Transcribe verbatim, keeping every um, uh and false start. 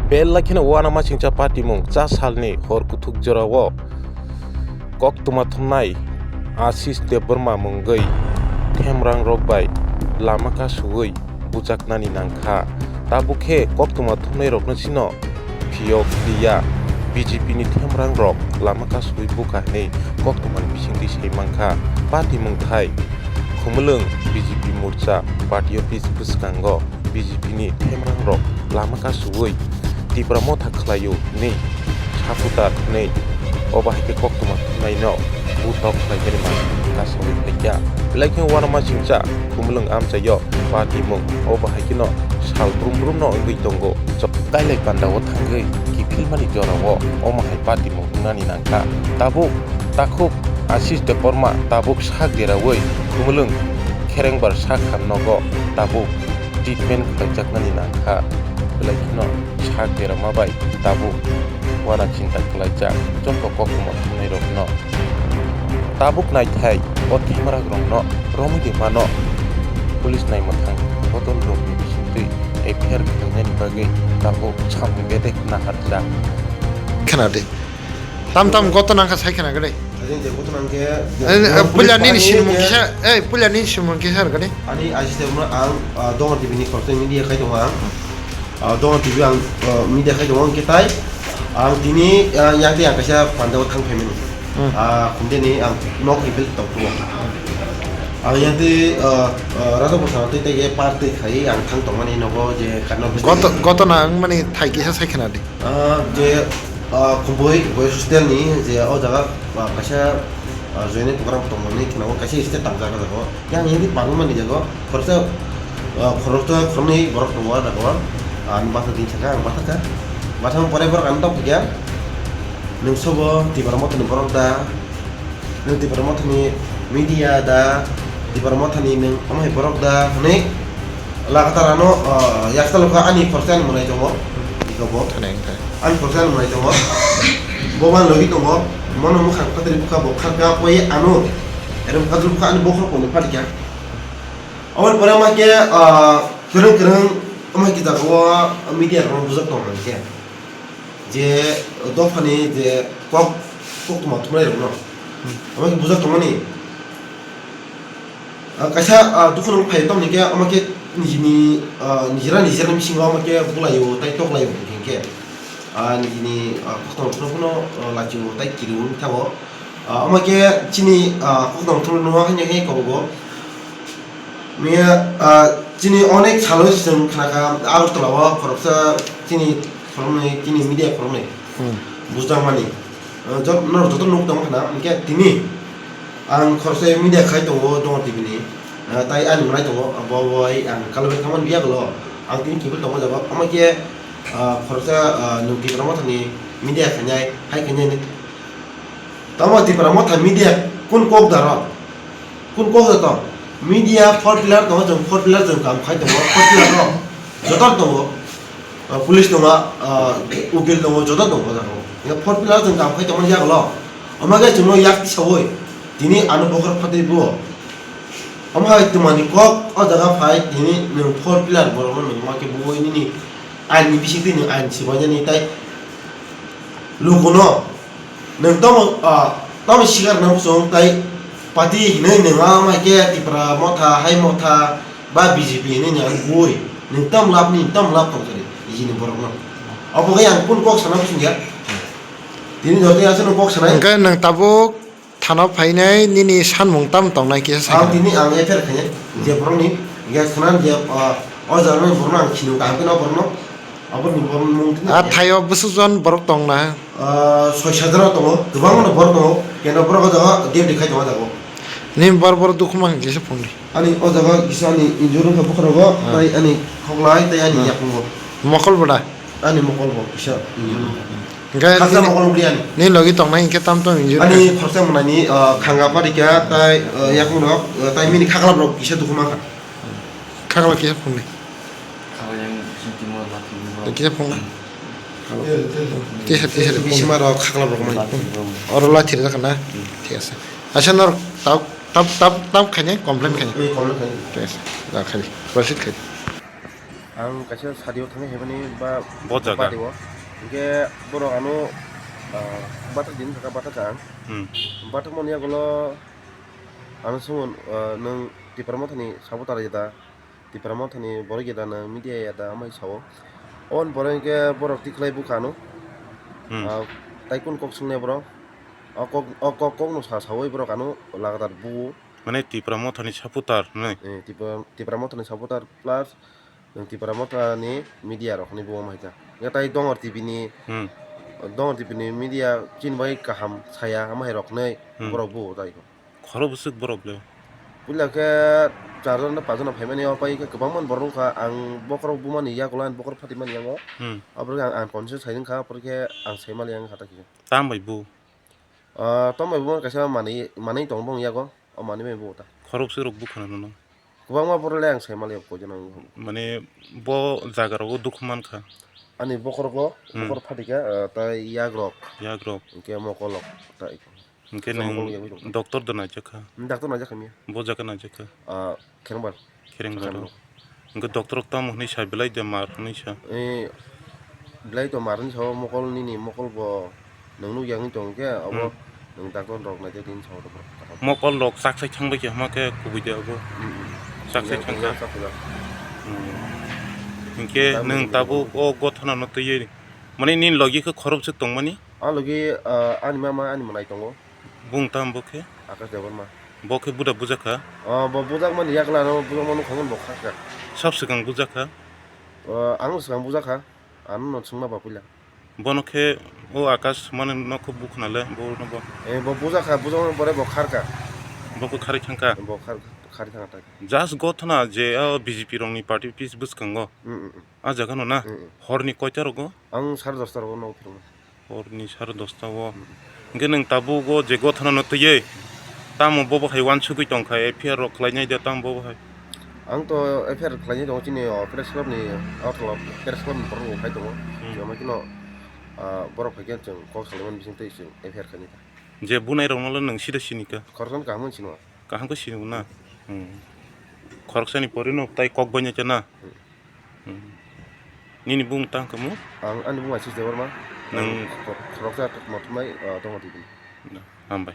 Belai kheno uanama singcha patimung cha salni hor kuthuk jorao koktwma thumnai Ashish Debbarma mungwi themrang rok bai lama kasuwi bujaknani nangkha. Tabuk khe koktwma thumnai rokno chino phiyok liya B J P ni themrang rok lama kasuwi buka hinwi koktwma ni bisingtwi sai mankha. Patimung thai Khumulwng B J P morcha party office bwskango B J P ni themrang rok lama kasuwi Tipra Motha khlaio hinwi saputar hinwi obo hai khe koktwma thumnaino butok khlaimani man kasawi phaikha. Belai khe uanama singcha Khumulwng amchaio patimung obo hai kheno sal brum brumno wngwi tongo. Kailai pandao thangwi kiphilmani jorao omo hai patimung wngnani nangkha. Tabuk takhuk Ashish Debbarma tabuk sak derawi Khumulwng Kherengbar sak ham nogo tabuk treatment khlaijaknani nangkha. Belai kheno sak derama bai tabuk uana chinta khlaijak joto koktwma thumnairokno. Tabuk naithai o themrakrokno romwi de mano police naimwthang bodol rokni bisingtwi F I R khlainani bagwi tabuk samung bedek naharjak. Khna de. Tam tam goto nangkha sai khna gede. Ajin je goto nangkhe, eh, eh, puila nini sinimung kisa, eh, puila nini sinimung kisa gede. Ani Ashish Debbarma ang, ah, Dongor T V ni khoroksa media khai tongo ang. Ah, Dongor T V ang, ah, media khai tongo hwnkhe tai ang tini, ah, yang tei ang kaisa pandao thang phaimani. Hmm. Ah, khumdeni ang nok ni bel tong tongo. Ang yang tei, ah, ah, Raja Bwsang tei tei par twi khai ang thang tongmani nogo je karno. Goto, goto na ang mani thai kisa sai khna di. Ah, je, ah, Khumbui boys hostel ni je o jaga, ah, kaisa, ah, joining program tongmani khna o kaisa stage tang jaga jago. Yang hindi parma mani jago, khoroksa, ah, khoroksa khoroknwi borok tongo o jaga o. Ah, ang bata din saka, ang bata kha. Bata pore borok ang tok kha. Nwng sobo Tipra Motha ni borok da? Nwng Tipra Motha ni media da? Tipra Motha ni nwng omo hai borok da? Hwnwi lagatar ano, ah, yakta lokha ani khoroksa ni mwnai tongo. Iko bo. Thani wngkha. Ani khoroksa ni mwnai tongo. Bo man logi tongo. Mono mwkhang phatri bwkha bo kharka poi ano. Ero phatri bwkha ani bokhorok kono phalikha. Aboni pore ma khe, ah, kwrwng kwrwng ma khe jaga o media rok bujak tong man khe. Je dophani je kok, koktwma thumnai rokno. Hmm. Ama khe bujak tongmani. Ah, kaisa, ah, dukhu nung phai tongni khe ama khe nijini, ah, nijera nijera bisingo ama khe bulaio tai toklaio hwnkhe khe. Ah, nijini, ah, koktwma phano, ah, lachio tai kirio wngwi thango. Ah, omo khe chini, ah, koktwma thumnaino haino khe kobogo. Miya, ah, chini onek salo chwng khnakha Agartala o khoroksa chini khoroknwi, chini media khoroknwi. Hmm. Bujak mani. Ah, jot-, norok joto nuk tong khna, hwnkhe tini ang khoroksa media khai tongo, Dongor T V ni. Ah, tai ani mwnai tongo, bo bai ang kalbet khamani biya golo. Ang tini kiphil tongo jaga. Omo khe, ah, khoroksa, ah, nwng Tipra Mothani media khainai, hai khainai. Tamo Tipra Motha media kun kok daro? Kun kok da tong? Media four pillar tongo, chwng four pillar chwng kam khai tongo, four pillar no joto tongo. Ah, police tongo, ah, ukil tongo, joto tongo da tongo. Ya four pillar chwng kam khai tongmani yagulo. Omo khe chwngno yak tisawi tini ano bokhor phatwi bo. Omo hai twmani kok o jaga phai tini nwng four pillar borokno nwng ma khe bui nini aini bisingtwi nwng aini sibainani tai lukuno. Nwng tamo, ah, tamo sikar nang chwng tai party hinwi nwng ma mai khe Tipra Motha, Hai Motha ba B J P hinwi nwng bui. Nwng tam lab ni, tam lab tong sari, ijini borok no. Obo khe ang kun kok sana bwswng ya. Tini joto ya sano kok sanai. Hwnkhe nwng tabuk thana phainai nini sanmung tam tongnai kisa sai. Ang tini ang F I R khainai, je borok ni, je khna je, ah, o jaga ni borok no ang khino kaham khe no borok no. Abo ni borok mung tini. Ah, thaio bwswk jon borok tong na? Ah, soi sajra tongo, kwbangma borok tongo. Keno borok o jaga duty khai tongo jago. Nini bor bor dukhu mang kisa phungdi. Ani o jaga kisa ani injury wngkha bwkhwrago, ah, tai ani khoklai tai ani, ah, yakungo. Mokol boda? Ani mokol bo kisa injury wngkha. Hwnkhe khaksa nini, mokol wngkha ani. Nini logi tongnai hinkhe tam tam injury wngkha. Ani khoroksa mwnani, ah, khanga parikha tai, ah, yakungrok, ah, tai mini khaklap rok kisa dukhu mankha. Khakla kisa phungdi. Khakla yang sing timo lati mo. Kisa phung. Tisa, tisa, phung. Bisima rok khakla rok mai. Oro lati rok na. Hmm. Thik ase. Acha nor tap, tap, tap, tap khaine, complain khaine. Ei, complain khaine. Thik ase. Da khaine. Proceed khaine. Ang kaisa sadio thangwi haibani ba Bo jaga. Bati o. Hinkhe borok ano, ah, bathak din thaka bathak ang. Hmm. Bathak mani yagulo ano sumon, ah, nwng Tipra Mothani supporter ya da, Tipra Mothani borok ya da, nwng media ya da, amai sao. Oboni pore hinkhe borok tikhlai bukha ano. Hmm. Ah, tai kun kok swngnai borok? O kok, o kok, kokno sa saui borok ano lagatar buo. Mane Tipra Mothani supporter, nai? Eh, Tipra, Tipra Mothani supporter plus nwng Tipra Mothani media rok hinwi buo wngma hai kha. Hwnkhe tai Dongor T V ni, Hmm. Dongor T V ni media chini bai kaham saya, wngma hai rok hinwi Hmm. borok buo tai kho. Khoro bwswk borok le? Puila khe char jon na panch jon phaimani, o pai khe kwbangma borok wngkha. Ang bokhorok bumani yagulo, ang bokhorok phatimani yango. Hmm. Aboni ang, ang conscious hai wngkha, aboni khe ang saimali ang kha ta kisa. Tam bai bu? Ah, tamo bo kaisa manwi, manwi tongo bong yago, o manwi bai bo ta. Khoroksa rok bukha na nono. Kwbangma borok le ang sai mali koi jana. Mane bo jaga rogo dukhu mankha. Ani bokhorok o, Hmm. Bokhorok phatika, ah, tai yak rok. Yak rok. Hinkhe mokol rok, tai. Hinkhe Mokol nwng yagwi tong. Doctor do naijakha? Hmm, doctor naijakha miya. Bo jaga naijakha? Ah, Kherengbar. Kherengbar. Kherengbar. Hwnkhe doctor rok tamo hwnwi sa, belai de mar hwnwi sa? Eh, belai to mar hwnwi sa, o mokol nini mokol bo nwng nukya wngwi tong khe, abo Hmm. Nwng doctor rok naijak din sa o. Mokol rok chak sai thang bai khe hwnma khe kubui de abo. Hmm, hmm. Chak sai Yang thang kha. Yang chak kha. Hmm. Hinkhe Tamo nwng hwnwi tabuk tong. O gothana no twiwi, mane nini logi khe khoroksa tongmani? A logi, ah, ani mama, ani manai tongo. Bung tam bo khe? Akash Debbarma. Bo khe buda bujakha? Ah, bo bujakmani yakla no, bujakmano khongmani bo khakha. Sab swkang bujakha? Ah, ang swkang bujakha. Ano no swngma ba puila. Bono khe o Akash mane no khe bukhna le, bo no bo. Eh, bo bujakha, bujakmani pore bo kharkha. Bo khe kharwi thangkha? Bo khar-, kharwi thangkha tai. Just gothana je o B J P rokni party office bwskango. Mm, mm, mm. A jaga no na? Mm, mm. Horni koita rogo? Ang sare dosta rogo nogo phirokno. Horni sare dosta o. Mm. Hwnkhe nwng tabuk o je gothana no twiwi tamo bobo hai uansugwi tongkha, F I R rok khlainai de tamo bobo hai? Ang to F I R khlainai tongo chini o press club ni, o press club ni borok rok khai tongo. Hmm. Tamo khe no, ah, borok phaikhe chwng kok salaimani bisingtwi chwng F I R khainai kha. Je bunai rokno le nwng sida sini kha? Khoroksa kaham sini. Kaham khe sini na? Hmm. Khoroksani pore no tai kok bai nai khe na? Hmm. Hmm. Nini bung tang kamo? Ang ani bung Ashish Debbarma. Nwng Ang khoroksa mothumai, ah, tongo tibini. Hambai.